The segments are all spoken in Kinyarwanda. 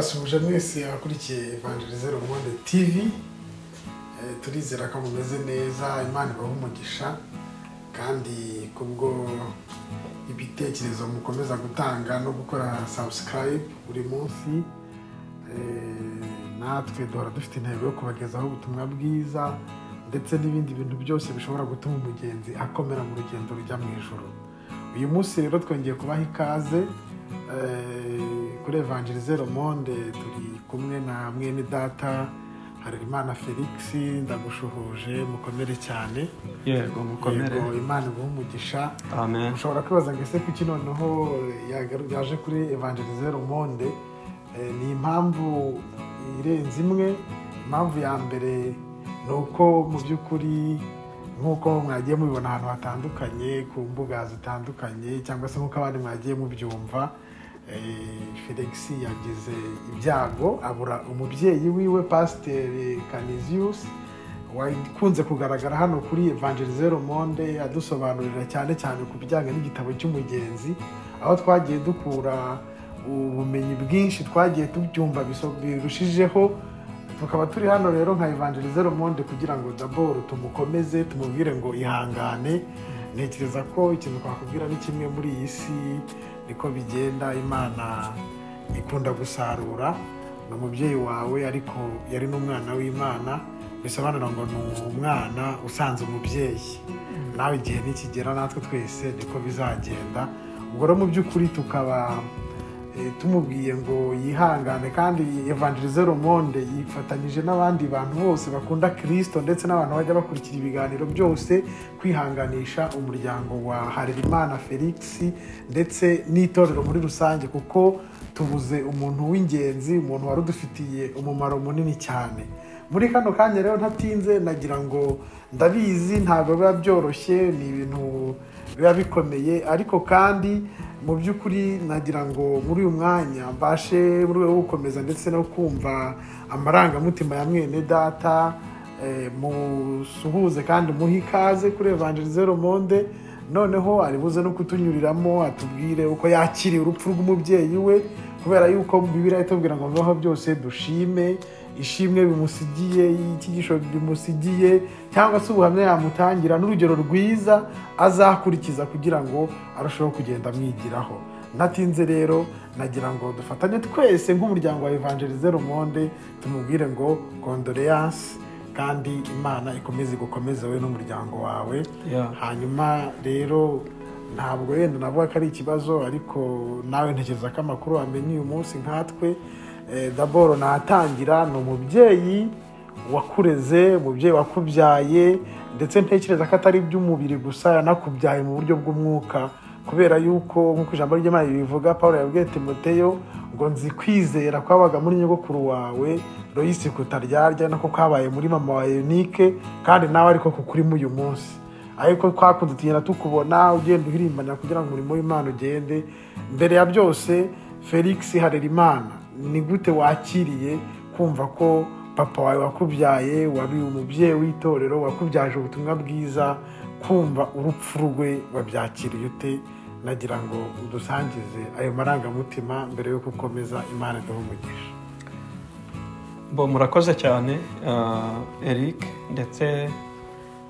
Ndabasuhuje mwese abakurikiye Évangéliser le Monde TV. Turizera ko mumeze neza, Imana ibahe umugisha kandi kubwo ibitekerezo mukomeza gutanga no gukora subscribe buri munsi. Natwe duhora dufite intego yo kubagezaho ubutumwa bwiza ndetse n'ibindi bintu byose bishobora gutuma umugenzi akomera mu rugendo rujya mu ijuru. Uyu munsi rero twongeye kubaha ikaze kuri Évangéliser le Monde. Turi kumwe na mwene data Harerimana Felix. Ndagushuhuje, mukomere cyane. Yego, mukomere. Yego, Imana iguhe umugisha. Amen. Ushobora kwibaza ngo ese kuki noneho yaje kuri Évangéliser le Monde? Ni impamvu irenze imwe. Impamvu ya mbere ni uko mu by'ukuri, nk'uko mwagiye mubibona ahantu hatandukanye, ku mbuga zitandukanye, cyangwa se nk'uko abandi mwagiye mubyumva, Felix yagize ibyago, abura umubyeyi wiwe, Pasiteri Canisius, wakunze kugaragara hano kuri Évangéliser le Monde adusobanurira cyane cyane ku bijyanye n'igitabo cy'umugenzi, aho twagiye dukura ubumenyi bwinshi, twagiye tubyumva birushijeho. Tukaba turi hano rero nka Évangéliser le Monde kugira ngo d'abord tumukomeze, tumubwire ngo ihangane. Ntekereza ko ikintu twakubwira ni kimwe: muri iyi si niko bigenda, Imana ikunda gusarura. Ni umubyeyi wawe, ariko yari n'umwana w'Imana, bisobanura ngo ni umwana usanze umubyeyi. Nawe igihe nikigera, natwe twese niko bizagenda. Ubwo rero mu by'ukuri tukaba tumubwiye ngo yihangane, kandi Évangéliser le Monde yifatanyije n'abandi bantu bose bakunda Kirisito ndetse n'abantu bajya bakurikira ibiganiro byose kwihanganisha umuryango wa Harerimana Felix ndetse n'itorero muri rusange, kuko tubuze umuntu w'ingenzi, umuntu wari udufitiye umumaro munini cyane. Muri kano kanya rero, ntatinze, nagira ngo, ndabizi ntabwo biba byoroshye, ni ibintu biba bikomeye, ariko kandi mu by'ukuri nagira ngo muri uyu mwanya mbashe, mu rwego rwo gukomeza ndetse no kumva amarangamutima ya mwene data, musuhuze kandi muhe ikaze kuri Évangéliser le Monde. Noneho ari buze no kutunyuriramo, atubwire uko yakiriye urupfu rw'umubyeyi we, kubera yuko Bibiliya itubwira ngo bibaho byose dushime. Ishimwe bimusigiye, icyigisho bimusigiye, cyangwa se ubuhamya yamutangira n'urugero rwiza azakurikiza kugira ngo arusheho kugenda amwigiraho. Ntatinze rero, nagira ngo dufatanye twese nk'umuryango wa Évangéliser le Monde tumubwire ngo condoléances, kandi Imana ikomeze igukomeze wowe n'umuryango wawe. Hanyuma rero ntabwo wenda navuga ko ari ikibazo, ariko nawe ntekereza ko amakuru wamenye uyu munsi nkatwe. D'abord natangira, ni umubyeyi wakureze, umubyeyi wakubyaye, ndetse ntekereza ko atari iby'umubiri gusa, yanakubyaye mu buryo bw'umwuka, kubera yuko nk'uko ijambo ry'Imana ribivuga, Paul yabwiye Timoteyo ngo nzi kwizera kwabaga muri nyogokuru wawe Loyisi kutaryarya, nako kabaye muri mama wa Eunike, kandi nawe ariko kukurimo uyu munsi. Ariko twakunze tugenda tukubona ugenda uhirimbana kugira ngo umurimo w'Imana ugende. Mbere ya byose, Felix Harerimana, ni gute wakiriye kumva ko papa wawe wakubyaye, wari umubyeyi w'itorero, wakubyaje ubutumwa bwiza, kumva urupfu rwe wabyakiriye ute? Nagira ngo udusangize ayo marangamutima mbere yo gukomeza. Imana iduhe umugisha. Bo, murakoze cyane, Eric, ndetse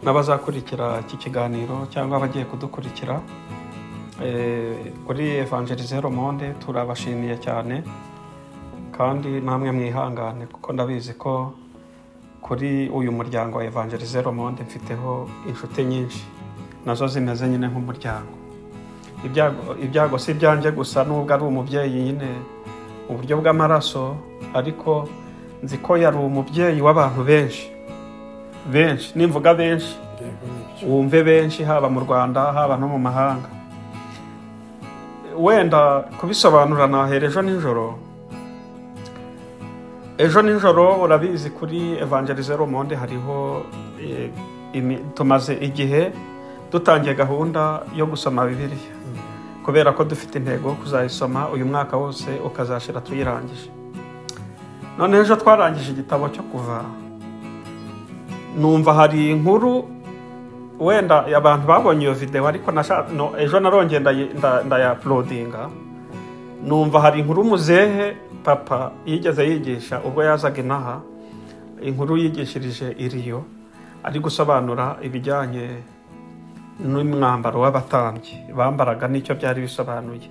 n'abazakurikira iki kiganiro cyangwa abagiye kudukurikira kuri Évangéliser le Monde, turabashimiye cyane. Kandi namwe mwihangane, kuko ndabizi ko kuri uyu muryango wa Évangéliser le Monde mfiteho inshuti nyinshi nazo zimeze nyine nk'umuryango. Ibyago si ibyanjye gusa, nubwo ari umubyeyi nyine mu buryo bw'amaraso, ariko nzi ko yari umubyeyi w'abantu benshi benshi. Nimvuga benshi, Yego, nibyo. wumve benshi, haba mu Rwanda, haba no mu mahanga. Wenda kubisobanura nahera ejo nijoro. Ejo nijoro, urabizi, kuri Évangéliser le Monde hariho tumaze igihe dutangiye gahunda yo gusoma Bibiliya, kubera ko dufite intego yo kuzayisoma uyu mwaka wose ukazashira tuyirangije. None ejo twarangije igitabo cyo Kuva, numva hari inkuru, wenda abantu babonye iyo videwo, ariko ejo narongeye ndaya uploadinga. Numva hari inkuru muzehe papa yigeze yigisha ubwo yazaga inaha, inkuru yigishirije iriyo ari gusobanura ibijyanye n'umwambaro w'abatambyi bambaraga n'icyo byari bisobanuye.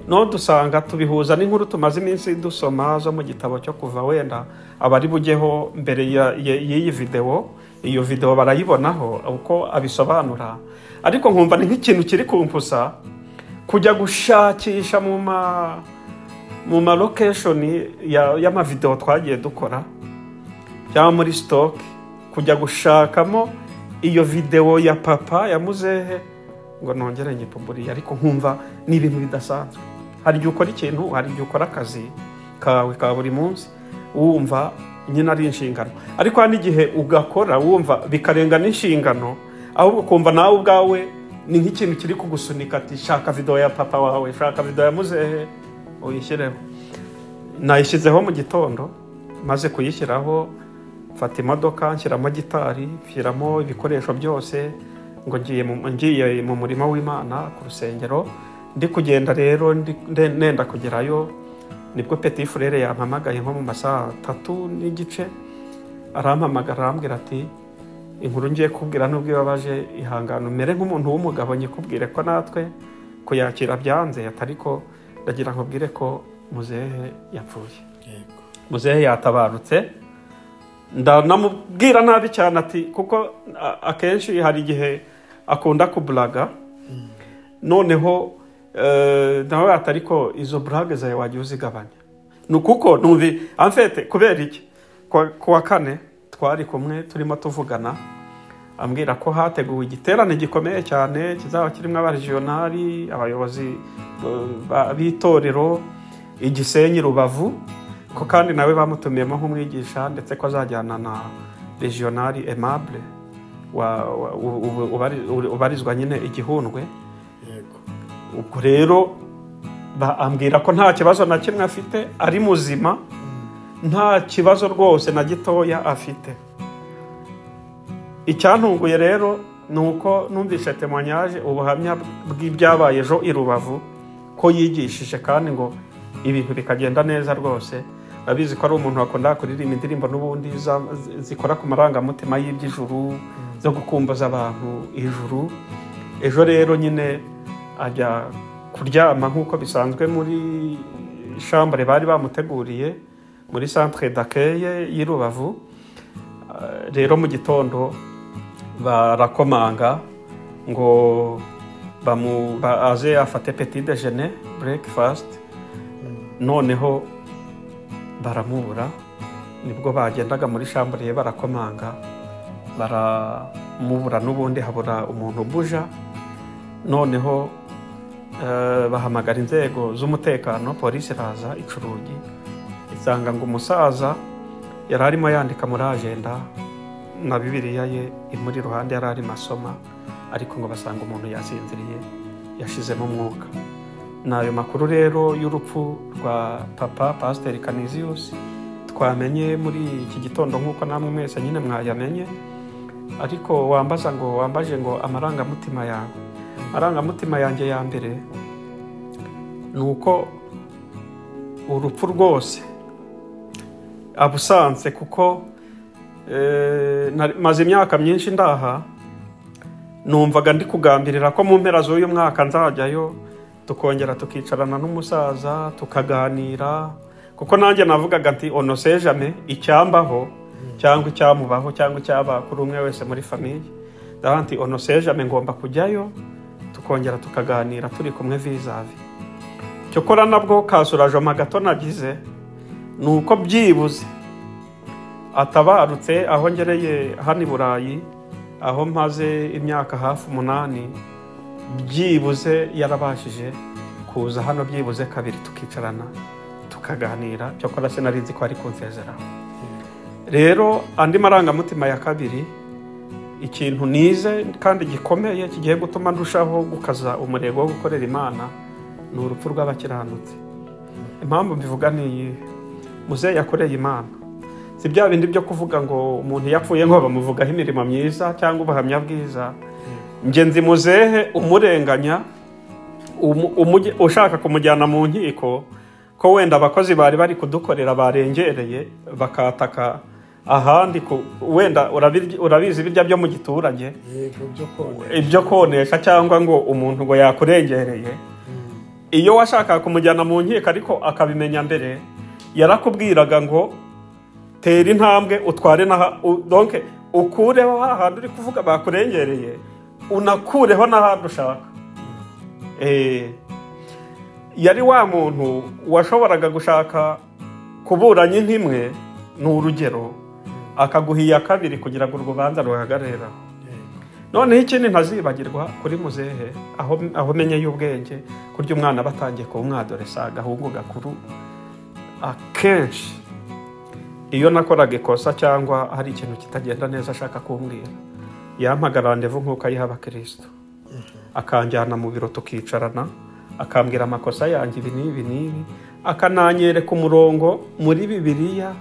No dusanga tubihuza n'inkuru tumaze iminsi dusoma zo mu gitabo cyo kuva, wenda abari bugeho mbere y'iyi video, iyo video barayibonaho uko abisobanura. Ariko nkumva ni nk'ikintu kiri kumpusa kujya gushakisha mu ma location y'ama video twagiye dukora cyangwa muri stock, kujya gushakamo iyo video ya papa ya muzehe ngo nongere nyipuburiye. Ariko nkumva ni ibintu bidasanzwe. Hari igihe ukora ikintu, hari igihe ukora akazi kawe ka buri munsi wumva nyine ari inshingano, ariko hari n'igihe ugakora wumva bikarenga n'inshingano, ahubwo ukumva nawe ubwawe ni nk'ikintu kiri kugusunika ati shaka video ya papa wawe, shaka video ya muzehe uyishyireho. Nayishyizeho mu gitondo, maze kuyishyiraho mfata imodoka nshyiramo gitari, nshyiramo ibikoresho byose ngo ngiye mu murima w'Imana ku rusengero. Ndi kugenda rero nenda kugerayo, nibwo Petit Frere yampamagaye nko mu masaha 3:15, arampamagara arambwira ati inkuru ngiye kubwira nubwo ibabaje, ihangane umere nk'umuntu w'umugabo nyikubwire ko natwe kuyakira byanze, ariko ndagira nkubwire ko muzehe yapfuye. Muzehe yatabarutse. Ndanamubwira nabi cyane ati kuko akenshi hari igihe akunda kubulaga, noneho nawe ati ariko izo blague zawe wagiye uzigabanya. Ni kuko numvi en fait kubera iki kuwa kane twari kumwe turimo tuvugana, ambwira ko hateguwe igiterane gikomeye cyane kizaba kirimo abaregionali, abayobozi b'itorero Igisenyi Rubavu, ko kandi nawe bamutumiyemo nk'umwigisha, ndetse ko azajyana na regionali Aimable ubarizwa nyine Igihundwe. Ubwo rero ambwira ko nta kibazo na kimwe afite, ari muzima, nta kibazo rwose na gitoya afite. Icyantunguye rero ni uko numvise témoignage, ubuhamya bw'ibyabaye ejo i Rubavu, ko yigishije kandi ngo ibintu bikagenda neza rwose. Abizi ko ari umuntu wakunda kuririmba indirimbo n'ubundi zikora ku marangamutima y'iby'ijuru, zo gukumbaza abantu ijuru. Ejo rero nyine ajya kuryama nk'uko bisanzwe muri chambre bari bamuteguriye muri centre d'accueil y'i Rubavu. Rero mu gitondo barakomanga ngo aze afate petit déjeuner, breakfast. Noneho baramubura. Nibwo bagendaga muri chambre ye barakomanga baramubura, n'ubundi habura umuntu ubuja. Noneho bahamagara inzego z'umutekano, polisi iraza ica urugi, isanga ngo umusaza yari arimo yandika muri agenda na Bibiliya ye imuri iruhande, yari arimo asoma, ariko ngo basanga umuntu yasinziriye yashizemo umwuka. N'ayo makuru rero y'urupfu rwa papa Pasiteri Canisius twamenye muri iki gitondo nk'uko namwe mwese nyine mwayamenye. Ariko wambaza ngo wambaje ngo amarangamutima yawe, amarangamutima yanjye ya mbere ni uko urupfu rwose abusanze, kuko maze imyaka myinshi ndaha, numvaga ndi kugambirira ko mu mpera z'uyu mwaka nzajyayo tukongera tukicarana n'umusaza tukaganira, kuko nanjye navugaga nti on sait jamais icyambaho cyangwa icyamubaho cyangwa icyaba kuri umwe wese muri famille. Ndavuga nti on sait jamais, ngomba kujyayo tukongera tukaganira turi kumwe vis-à-vis. Cyokora nabwo kasurajoma gato nagize ni uko byibuze atabarutse aho ngereye hano i Burayi, aho maze imyaka hafi 8, byibuze yarabashije kuza hano byibuze kabiri tukicarana tukaganira. Cyokora sinari nzi ko ari kunsezeraho. Rero andi marangamutima ya kabiri, ikintu nize kandi gikomeye kigiye gutuma ndushaho gukaza umurego wo gukorera Imana, ni urupfu rw'abakiranutsi. Impamvu mbivuga ni iyi: muzehe yakoreye Imana. Si bya bindi byo kuvuga ngo umuntu yapfuye ngo bamuvugaho imirimo myiza cyangwa ubuhamya bwiza. Ngenzi muzehe umurenganya Ushaka kumujyana mu nkiko ko wenda abakozi bari bari kudukorera barengereye bakataka ahandi, wenda urabizi birya byo mu giturage, ibyo konesha cyangwa ngo umuntu ngo yakurengereye. Iyo washaka kumujyana mu nkiko ariko akabimenya mbere, yarakubwiraga ngo tera intambwe utware na donc ukureho hahandi uri kuvuga bakurengereye, unakureho n'ahandi ushaka. Yari wa muntu washoboraga gushaka kuburanya nk'imwe, ni urugero, akaguhiya kabiri kugira ngo urubanza ruhagarare. Noneho ikindi ntazibagirwa kuri muzehe, aho menye y'ubwenge, kurya umwana batangiye kumwadoresa agahungu gakuru, akenshi iyo nakoraga ikosa cyangwa hari ikintu kitagenda neza ashaka kumbwira, yampaga randevu nk'uko ayiha abakristo, akanjyana mu biro tukicarana, akambwira amakosa yanjye ibi n'ibi n'ibi, akananyereka umurongo muri Bibiliya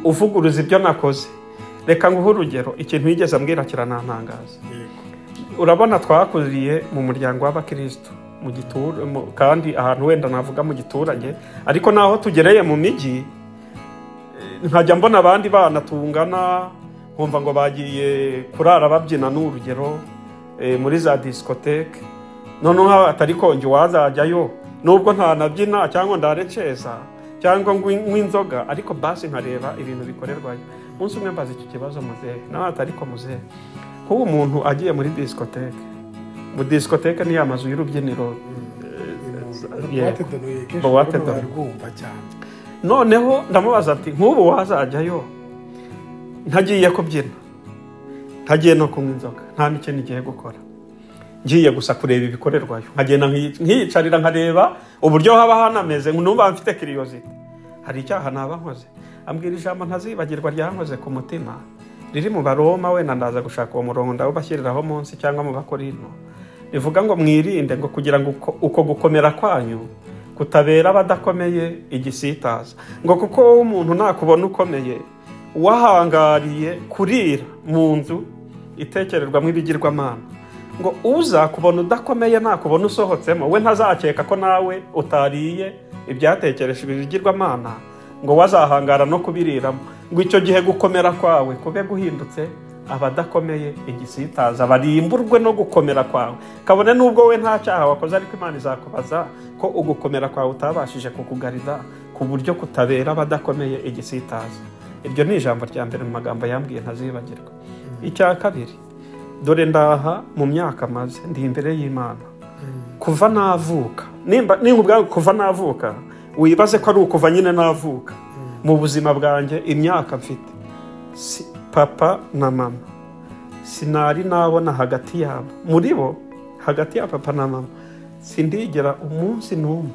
uvuguruza ibyo nakoze. Reka nguhe urugero, ikintu yigeze ambwira kiranantangaza. Urabona twakuriye mu muryango w'abakristo mu giturage, kandi ahantu wenda navuga mu giturage, ariko naho tugereye mu mijyi nkajya mbona abandi bana tungana, nkumva ngo bagiye kurara babyina n'urugero muri za discothèque. Noneho atari kongi wazajyayo, nubwo ntanabyina cyangwa ndareceza cyangwa ngwe inzoga, ariko basi nkareba ibintu bikorerwayo. Umunsi umwe mbaza iki kibazo muzehe, nawe atari ko muzehe, kuba umuntu agiye muri discothèque, mu discothèque ni amazu y'urubyiniro, boîte de nuit. Noneho ndamubaza ati nk'ubu wazajyayo ntagiye kubyina, ntagiye no kunywa inzoga, nta n'ikindi ngiye gukora, ngiye gusa kureba ibikorerwayo, nkagenda nkiyicarira nkareba uburyo haba hanameze, numva mfite curiosity, hari icyaha naba nkoze? Ambwira ijambo ntazibagirwa ryankoze ku mutima, riri mu Baroma, wenda ndaza gushaka uwo murongo ndawubashyiriraho munsi cyangwa mu Bakorinto, rivuga ngo mwirinde ngo kugira ngo uko gukomera kwanyu kutabera abadakomeye igisitaza, ngo kuko wowe umuntu nakubona ukomeye wahangariye kurira mu nzu itekererwamo ibigirwamana, ngo uzakubona udakomeye nakubona usohotsemo we ntazakeka ko nawe utariye ibyatekereje ibigirwamana, ngo wazahangara no kubiriramo, ngo icyo gihe gukomera kwawe kube guhindutse abadakomeye igisitaza, barimburwe no gukomera kwawe, kabone nubwo we nta cyaha wakoze, ariko Imana izakubaza ko ugukomera kwawe utabashije kukugarida ku buryo kutabera abadakomeye igisitaza. Iryo ni ijambo rya mbere mu magambo yambwiye ntazibagirwa. Icya kabiri, dore ndaha mu myaka maze ndi imbere y'Imana kuva navuka, nimba ubwawe kuva navuka, wibaze ko ari ukuva nyine navuka mu buzima bwanjye, imyaka mfite, papa na mama sinari nabona hagati yabo, muri bo hagati ya papa na mama sindigera umunsi n'umwe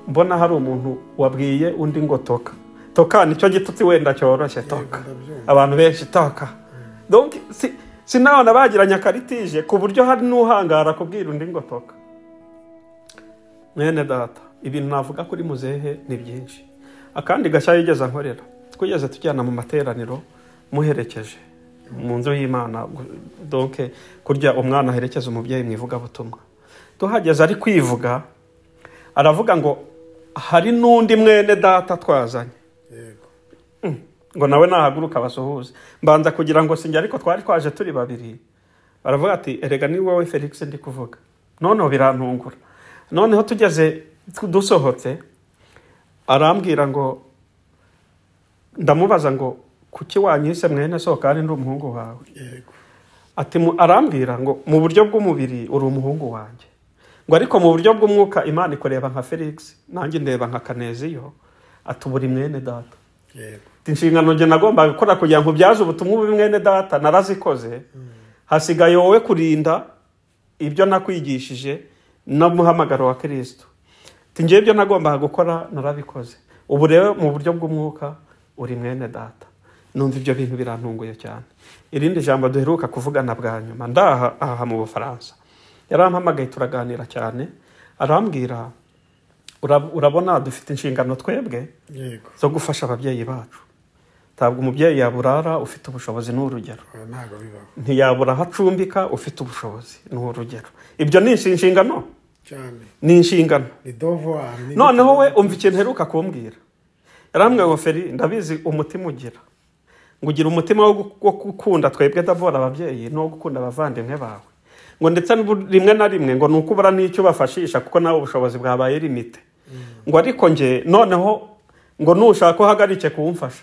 mbona hari umuntu wabwiye undi ngo toka toka. Nicyo gitutsi wenda cyoroshye, toka, abantu benshi toka. Donc sinabona bagiranye akaritije ku buryo hari n'uhangara kubwira undi ngo toka. Mwene data, ibintu navuga kuri muzehe ni byinshi. Akandi gashya yigeze ankorera, twigeze tujyana mu materaniro muherekeje mu nzu y'Imana, donc kurya umwana aherekeza umubyeyi mu ivugabutumwa. Tuhageze ari kwivuga, aravuga ngo hari n'undi mwene data twazanye, ngo nawe nahaguruka basuhuze. Mbanza kugira ngo sinjye, ariko twari twaje turi babiri. Baravuga ati erega ni wowe Felix ndi kuvuga. Noneho birantungura. Noneho tugeze dusohotse, arambwira ngo, ndamubaza ngo kuki wanyise mwene so kandi ndi umuhungu wawe? Ati arambwira ngo mu buryo bw'umubiri uri umuhungu wanjye, ngo ariko mu buryo bw'umwuka Imana ikoreba nka Felix, nanjye ndeba nka Kaneziyo, ati buri mwene data. Inshingano nge nagomba gukora kugira ngo ubyaze ubutumwa bubi mwene data narazikoze, hasigaye wowe kurinda ibyo nakwigishije n'umuhamagaro wa Kristo. Ngiye ibyo nagomba gukora narabikoze, ubu rero mu buryo bw'umwuka uri mwene data. Numva ibyo bintu birantunguye cyane. Irindi jambo duheruka kuvugana bwa nyuma ndaha aha mu Bufaransa, yarampamagaye turaganira cyane, arambwira urabona dufite inshingano twebwe zo gufasha ababyeyi bacu. Ntabwo umubyeyi yaburara ufite ubushobozi ni urugero, ntiyabura aho acumbika ufite ubushobozi ni urugero. Ibyo ni inshingano. Cyane. Ni inshingano. Ni devoir. Noneho we umva ikintu heruka kumbwira. Yarambwiye ngo Feri, ndabizi umutima ugira. Ngo ugira umutima wo gukunda twebwe d'abord ababyeyi no gukunda abavandimwe bawe. Ngo ndetse rimwe na rimwe ngo nuko ubura n'icyo bafashisha kuko nawe ubushobozi bwabaye limite. Ngo ariko nge noneho ngo nushaka uhagarike kumfasha.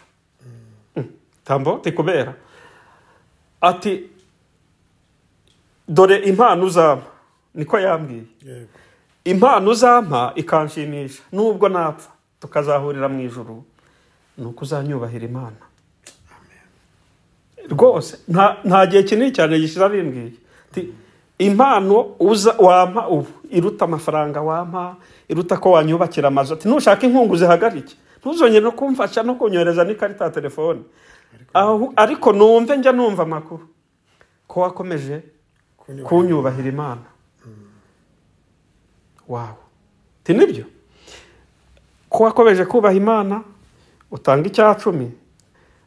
Tambo tikubera. Ati dore impano uzampa, niko yambwiye. Impano uzampa ikanshimisha nubwo napfa tukazahurira mu ijuru nuko uzanyubahira Imana. Amen. Rwose nta gihe kinini cyane gishize abimbwiye. Ati impano uza wampa ubu iruta amafaranga wampa, iruta ko wanyubakira amazu. Ati nushaka inkungu zihagarike, ntuzongere no kumfasha no kunyohereza n'ikarita ya telefone. Ariko numve njya numva amakuru ko wakomeje kunyubahira Imana. Wow. Tinibyo ko wakomeje kubaha Imana utanga 10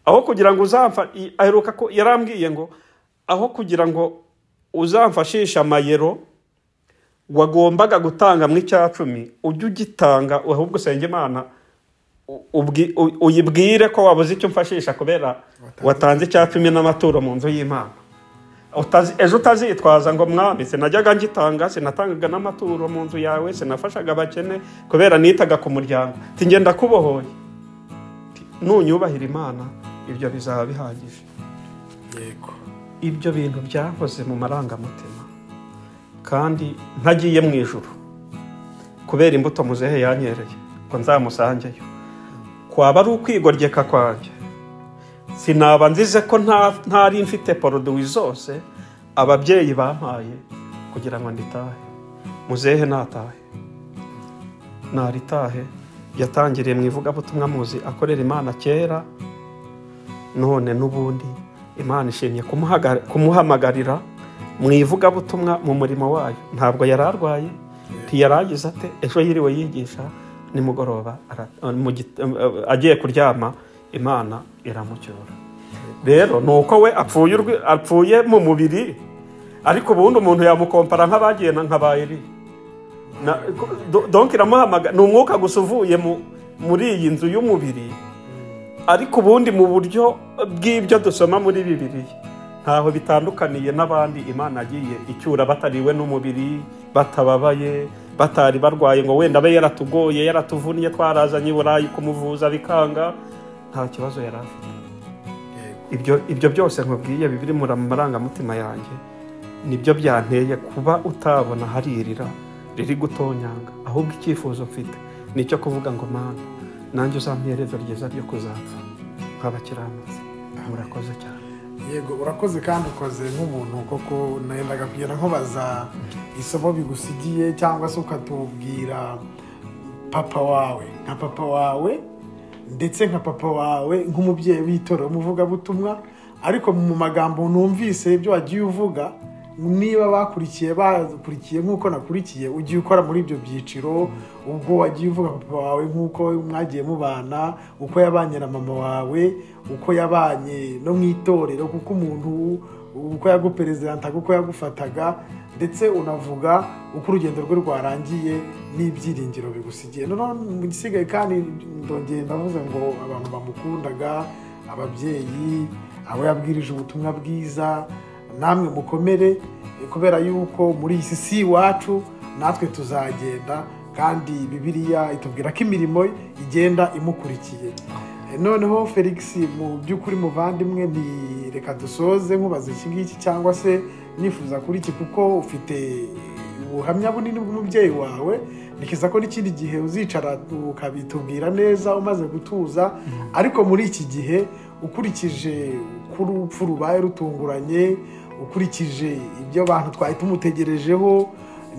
aho kugira ngo uzamfa. Aheruka ko yarambwiye ngo aho kugira ngo uzamfashisha amayero wagombaga gutanga mu 10 ujye ugitanga, ahubwo usenge Imana uyibwire ko wabuze icyo mfashisha kubera watanze 10 n'amaturo mu nzu y'Imana. Ejo utazitwaza ngo mwami sinajyaga ngitanga, sinatangaga n'amaturo mu nzu yawe, sinafashaga abakene kubera nitaga ku muryango. Ati ngenda kubohoye, nunyubahira Imana ibyo bizaba bihagije. Yego. Ibyo bintu byakoze mu marangamutima kandi ntagiye mu ijuru kubera imbuto muzehe yanyereye ngo nzamusangeyo, kwaba ari ukwigoreka kwanjye. Sinaba nzize ko ntari mfite produit zose ababyeyi bampaye kugira ngo nditahe. Muzehe natahe, naritahe. Yatangiriye mu ivugabutumwa muzi akorera Imana kera, none n'ubundi Imana ishimye kumuhamagarira mu ivugabutumwa mu murimo wayo. Ntabwo yararwaye, ntiyaragize ate, ejo yiriwe yigisha, nimugoroba agiye kuryama Imana iramucyura. Rero nuko we apfuye mu mubiri, ariko ubundi umuntu yamukompara nk'abagiye nka ba Eliya. Donc iramuhamagara, ni umwuka gusa uvuye muri iyi nzu y'umubiri, ariko ubundi mu buryo bw'ibyo dusoma muri Bibiliya ntaho bitandukaniye n'abandi Imana agiye icyura batariwe n'umubiri, batababaye, batari barwaye ngo wenda abe yaratugoye, yaratuvunnye, twarazanye i Burayi kumuvuza bikanga, nta kibazo yari afite. Ibyo byose nkubwiye bibiri mu marangamutima yanjye nibyo byanteye kuba utabona haririra riri gutonyanga. Ahubwo icyifuzo mfite nicyo kuvuga ngo Mana nanjye uzampa iherezo ryiza ryo kuzapfa nk'abakiranutsi. Murakoze cyane. Yego, urakoze kandi ukoze nk'umuntu koko. Nayendaga kugera nkubaza isomo bigusigiye cyangwa se ukatubwira papa wawe nka papa wawe, ndetse nka papa wawe nk'umubyeyi w'itorero umuvugabutumwa. Ariko mu magambo numvise ibyo wagiye uvuga, niba bakurikiye nk'uko nakurikiye, ugiye ukora muri ibyo byiciro, ubwo wagiye uvuga papa wawe nk'uko mwagiye mubana, uko yabanye na mama wawe, uko yabanye no mu itorero, kuko umuntu uko yaguperezantaga, uko yagufataga, ndetse unavuga uko urugendo rwe rwarangiye n'ibyiringiro bigusigiye. Noneho mu gisigaye kandi ndongeye ndavuze ngo abantu bamukundaga, ababyeyi, abo yabwirije ubutumwa bwiza, namwe mukomere, kubera yuko muri iyi si iwacu natwe tuzagenda, kandi Bibiliya itubwira ko imirimo igenda imukurikiye. Noneho Felix, mu by'ukuri muvandimwe, ni reka dusoze nkubaza iki ngiki cyangwa se nifuza kuri iki, kuko ufite ubuhamya bunini bw'umubyeyi wawe, nikiza ko n'ikindi gihe uzicara ukabitubwira neza umaze gutuza. Ariko muri iki gihe ukurikije kuri urupfu rubaye rutunguranye, ukurikije ibyo abantu twari tumutegerejeho,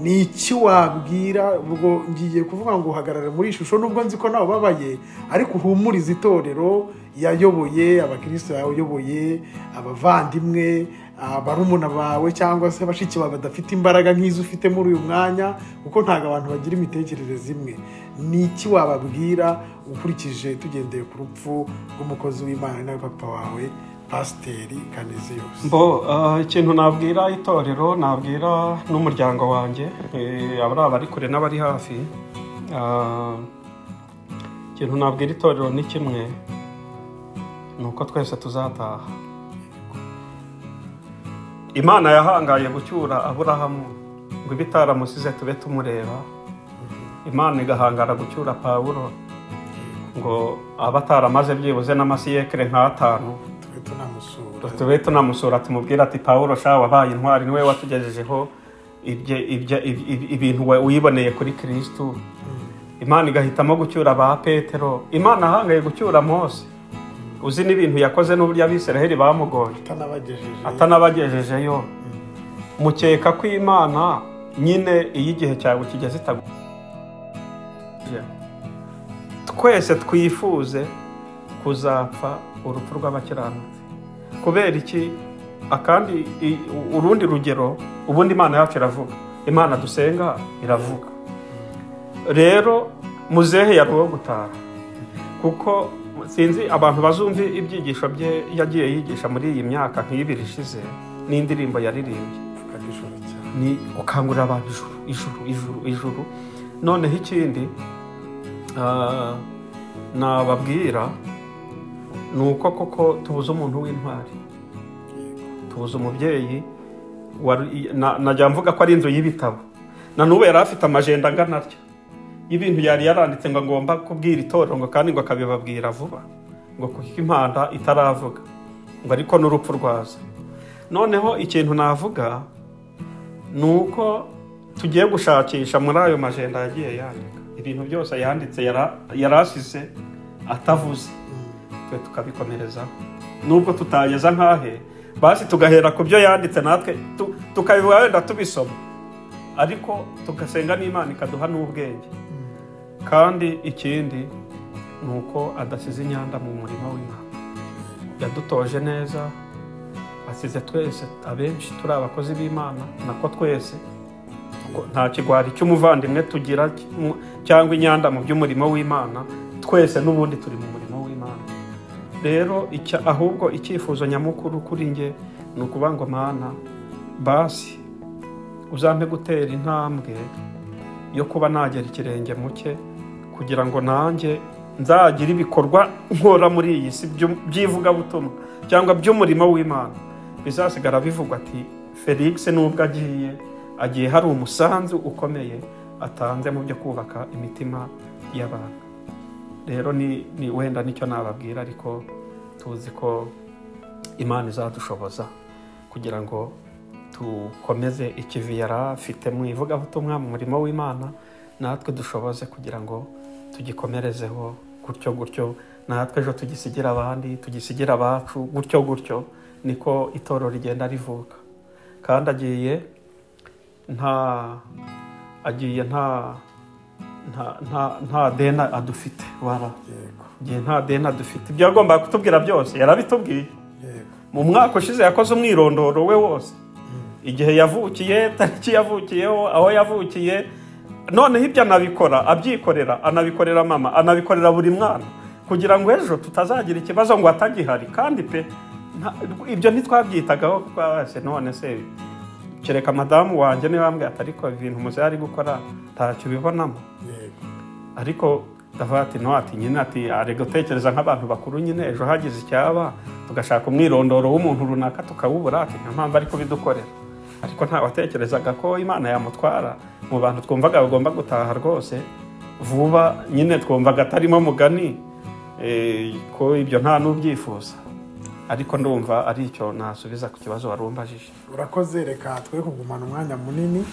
ni iki wabwira? Ubwo ngiye kuvuga ngo uhagarare muri ishusho, nubwo nzi ko nawe ubabaye, ariko uhumurize itorero yayoboye, abakristo yayoboye, abavandimwe, abarumuna bawe cyangwa se bashiki bawe badafite imbaraga nk'izo ufite muri uyu mwanya, kuko ntago abantu bagira imitekerereze imwe. Ni iki wababwira ukurikije tugendeye ku rupfu rw'umukozi w'Imana nawe papa wawe Pasiteri Kaniziyusi. Mbo ikintu nabwira itorero, nabwira n'umuryango wanjye, abari abari kure n'abari hafi, ikintu nabwira itorero ni kimwe, ni uko twese tuzataha. Imana yahangaye gucyura Aburahamu ngo ibitaramusize tube tumureba. Imana igahangara gucyura Pawulo ngo abataramaze byibuze n'amasiyekere nk'atanu tube tunamusura tumubwira ati Pawulo sha wabaye intwari, niwe watugejejeho ibintu wiboneye kuri Kristo. Imana igahitamo gucyura ba Petero. Imana ahangaye gucyura Mose, uzi n'ibintu yakoze n'uburyo Abisiraheli bamugoye atanabagejejeyo. Mukeka ko Imana nyine iyo igihe cyawe kigeze itagu. Twese twifuze kuzapfa urupfu rw'abakiranutsi. Kubera iki? Akandi urundi rugero, ubundi Imana yacu iravuga, Imana dusenga iravuga. Rero muzehe yari uwo gutaha, kuko sinzi abantu bazumva ibyigisho bye yagiye yigisha muri iyi myaka nk'ibiri ishize n'indirimbo yaririmbye ni gukangurira abantu ijuru ijuru ijuru ijuru. Noneho ikindi nababwira ni uko koko tubuze umuntu w'intwari, tubuze umubyeyi. Najya mvuga ko ari inzu y'ibitabo, na n'ubu yari afite amajenda angana atya y'ibintu yari yaranditse ngo ngomba kubwira itorero, ngo kandi ngo akabibabwira vuba, ngo kuko impanda itaravuga, ngo ariko n'urupfu rwaza. Noneho ikintu navuga ni uko tugiye gushakisha muri ayo majenda yagiye yandika ibintu byose yanditse yarasize atavuze, twe tukabikomerezaho nubwo tutageza nkahe, basi tugahera ku byo yanditse natwe tukabivuga wenda tubisoma, ariko tugasenga n'Imana ikaduha n'ubwenge. Kandi ikindi ni uko adasize inyanda mu murimo w'Imana, yadutoje neza, asize twese abenshi turi abakozi b'Imana, nako twese nta kigwari cy'umuvandimwe tugira cyangwa inyanda mu by'umurimo w'Imana, twese n'ubundi turi mu murimo w'Imana. Rero ahubwo icyifuzo nyamukuru kuri nge ni ukuvuga ngo Mana, basi uzampe gutera intambwe yo kuba nagera ikirenge muke, kugira ngo nanjye nzagira ibikorwa nkora muri iyi si by'ivugabutumwa cyangwa by'umurimo w'Imana bizasigara bivugwa ati Felix nubwo agiye hari umusanzu ukomeye atanze mu byo kubaka imitima y'abantu. Rero ni wenda nicyo nababwira, ariko tuzi ko Imana izadushoboza kugira ngo tukomeze ikivi yari afite mu ivugabutumwa mu murimo w'Imana, natwe dushoboze kugira ngo tugikomerezeho gutyo gutyo, natwe ejo tugisigira abandi, tugisigira abacu, gutyo gutyo niko itorero rigenda rivuka. Kandi agiye nta dena adufite, wala gihe nta dena adufite. Ibyo yagombaga kutubwira byose yarabitubwiye. Mu mwaka ushize yakoze umwirondoro we wose, igihe yavukiye, tariki yavukiyeho, aho yavukiye. Noneho ibyo anabikora abyikorera, anabikorera mama, anabikorera buri mwana, kugira ngo ejo tutazagira ikibazo ngo atagihari. Kandi pe ibyo ntitwabyitagaho twabase. None se kereka madamu wanjye niba ambwiye ati ariko ibintu muzehe ari gukora ntacyo ubibonamo, ariko ndavuga ati no, ati nyine ati ari gutekereza nk'abantu bakuru nyine, ejo hagize icyaba tugashaka umwirondoro w'umuntu runaka tukawubura, ati nta mpamvu ari kubidukorera. Ariko nta watekerezaga ko Imana yamutwara mu bantu twumvaga bagomba gutaha rwose vuba, nyine twumvaga atarimo mugani, ko ibyo nta n'ubyifuza. Ariko ndumva ari icyo nasubiza ku kibazo wari umbajije. Urakoze. Reka twe kugumana umwanya munini,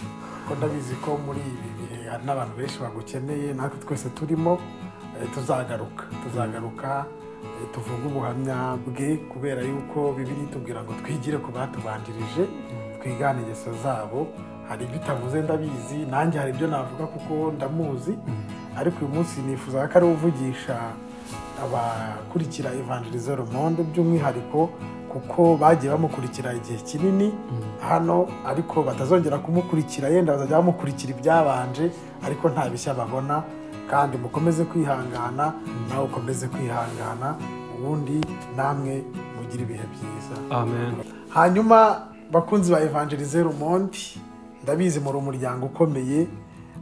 ko ndabizi ko muri ibi bihe hari n'abantu benshi bagukeneye, natwe twese turimo. Tuzagaruka tuvuge ubuhamya bwe, kubera yuko Bibiliya itubwira ngo twigire ku batubanjirije, twigane ingeso zabo. Hari ibyo utavuze ndabizi, nanjye hari ibyo navuga kuko ndamuzi, ariko uyu munsi nifuza ko ari uvugisha abakurikira Évangéliser le Monde by'umwihariko, kuko bagiye bamukurikira igihe kinini hano, ariko batazongera kumukurikira, yenda bazajya bamukurikira ibyabanje, ariko nta bishya babona. Kandi mukomeze kwihangana, nawe ukomeze kwihangana, ubundi namwe Mugire ibihe byiza. Amen. Hanyuma bakunzi ba Evangeliser le Monde, ndabizi muri umuryango ukomeye,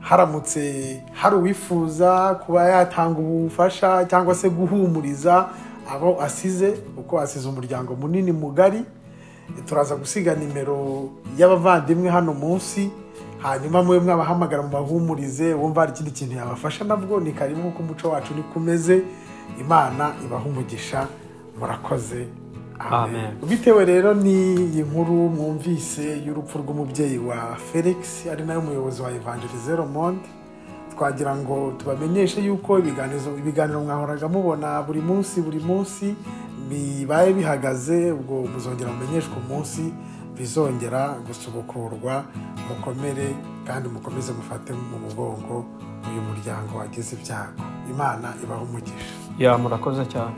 haramutse hari uwifuza kuba yatanga ubufasha cyangwa se guhumuriza abo asize, kuko asize umuryango munini mugari, turaza gusiga nimero y'abavandimwe hano munsi, hanyuma mwe mwabahamagara mubahumurize, wumva hari ikindi kintu yabafasha nabwo ni karibu, kuko umuco wacu niko umeze. Imana ibahe umugisha, murakoze. Amen. Bitewe rero n'iyi nkuru mwumvise y'urupfu rw'umubyeyi wa Felix, ari nawe muyobozi wa Evangeliser le Monde, twagira ngo tubamenyeshe yuko ibiganiro mwahoraga mubona buri munsi buri munsi bibaye bihagaze, ubwo muzongera mumenyeshwe umunsi bizongera gusubukurwa. Mukomere kandi mukomeze mufate mu mugongo uyu muryango wagize ibyago. Imana ibahe umugisha. Ya, murakoze cyane.